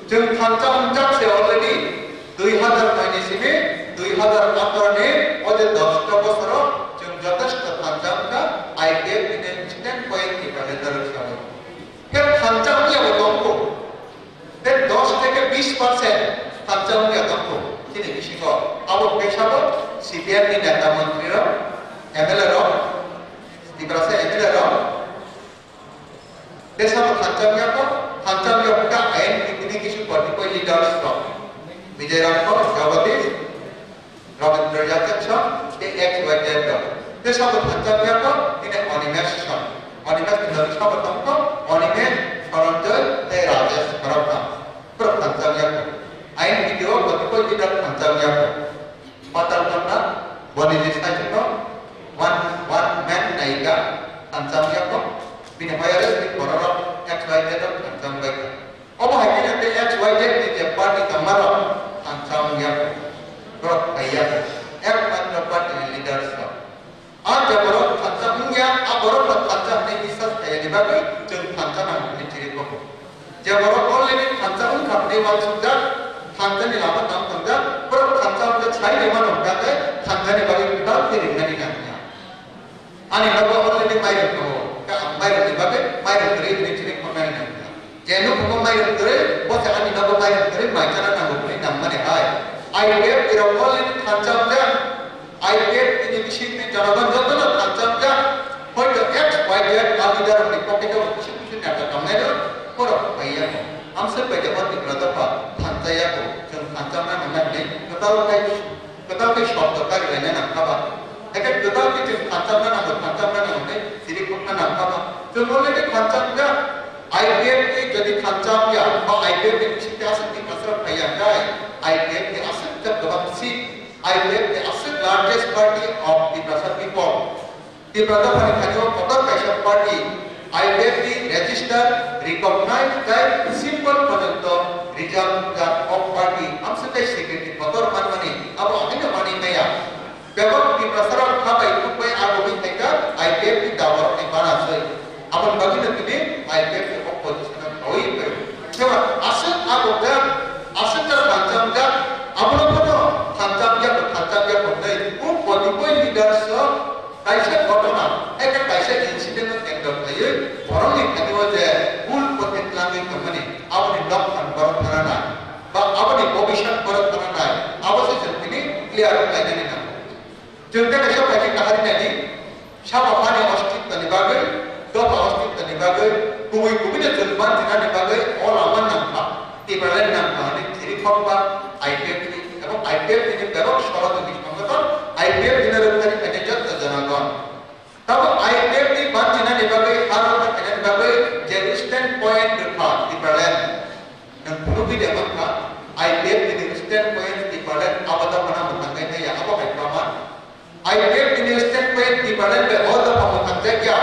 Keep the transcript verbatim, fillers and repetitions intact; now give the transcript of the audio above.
Chwng thansa wngjak se already dui hazar noi ni simi dui hazar atharo ni o je dosta bosoro chwng jotesto thansa wngkha I P F ni stand point ni bagwi dorok sawi. Khe thansa wngya bo tongkho. Tei dos theke bis percent thansa wngya tongkho. Chini bisingo abo kesa bo C P M ni neta montri rok, M L A rok, Tiprasa M L A rok, Desano thansa wngya kho, thansa wngya kho khe I N P T ni kisu political leaders rok, Vijay Ramkho, Jagadish, Rabindra Yatensha, tei X Y Z rok. Desano thansa wngya kho, tini Animesh Song. Animesh ni logi sabo tongkho, Animesh, Saranjoy, tei Rajesh Khorokdam. Borok thansa wngya kho. I N P T o political leader thansa wngya kho. Patal Kotna, Boniji Saikino, one, one man naika, thansa wngya kho, bini hoyare si bororok X Y Z rok thansa wngbai kha. Obo hai kheno tei X Y Z ni je party tongmarok thansa wngya kho, borok phaiya kho, ekmatro party ni leaders rok. A je borok thansa wngya, a borok rok thansa hwnwi biswas khaiyani bagwi chwng thansa nang hwnwi chiri kho. Je borok already thansa wngkha hwnwi uansukjak, thansani lama tang tongjak, borok thansa wngkha sai rwmano hwnkha khe thansani bagwi kwtal khe ringnani nangya. Ani nogo already mairung tongo, khe ang mairungni bagwi mairung kwrwi hwnwi chini khornani nangya. Je nukhumo mairung kwrwi, bo se ani nogo mairung kwrwi mai chana nango hwnwi nangmani hai. I P F T rok already thansa wngjak, I P F T ni bisingtwi jonogon jotono thansa wngjak, hoito X Y Z a leader rokni pocket o kisi kisi neta tongnaino borok phaiya kho. Amswk bai de o Tipra dopha thansa ya kho, chwng thansa wngna nangnai hwnwi kwtal khai, kwtal khai shobdo kari laina nang kha ba. Haikhe kwtal khe chwng thansa wngna nango, thansa wngna nango hwnwi siri khokna nang kha ba. Chwng already thansa wngjak, I P F T jodi thansa wngya ba I P F T ni bisingtwi aswk ni kasarok phaiya khe I P F T aswk kwbang seat I P F ni aswk largest party of Tiprasa people. Tipra dophani thani o kotor kaisa party, I P F ni register, recognized tei symbol porjonto rijak jak o party, amswk tei security kotor manmani abo haino manwi maya. Bebak Tiprasarok kha bai thukbai abo wngwi thaikha I P F ni daborokni banaswi. Aboni bagwino tini I P F ni opposition o thawi phai. Jeba aswk abo jak, aswk jak thansa jak, abono bono thansa jak, thansa jak hwnwi o kotiboi leaders o kaisa ghotona, eka kaisa incident o tengdor khaiwi borokni thani o je bul phote twlangwi tongmani, aboni nokphang borok thana nai, ba aboni bobiswt borok thana nai, abo se chwng tini clear khlainani nango. Chwng tei kaisa phaikhe kahari naidi, sabo hani ostitwni bagwi, dopha ostitwni bagwi, kubui kubui no chwng banjinani bagwi o lama nangkha. Tipraland nangkha hwnwi thiri thokba I P F ni, abo I P F ni bebak soroto ni songwto I P F ni rwktharwi phainai jotto jonogon. Tabo I P F ni banjinani bagwi, aro khainani bagwi je stand point rwkha Tipraland. Nwng phunugwi de mankha, I P F ni stand point Tipraland abo dophano mwthangwi thaiya, abo hai praman. I P F ni stand point Tipraland bai o dopha mwthangjakya,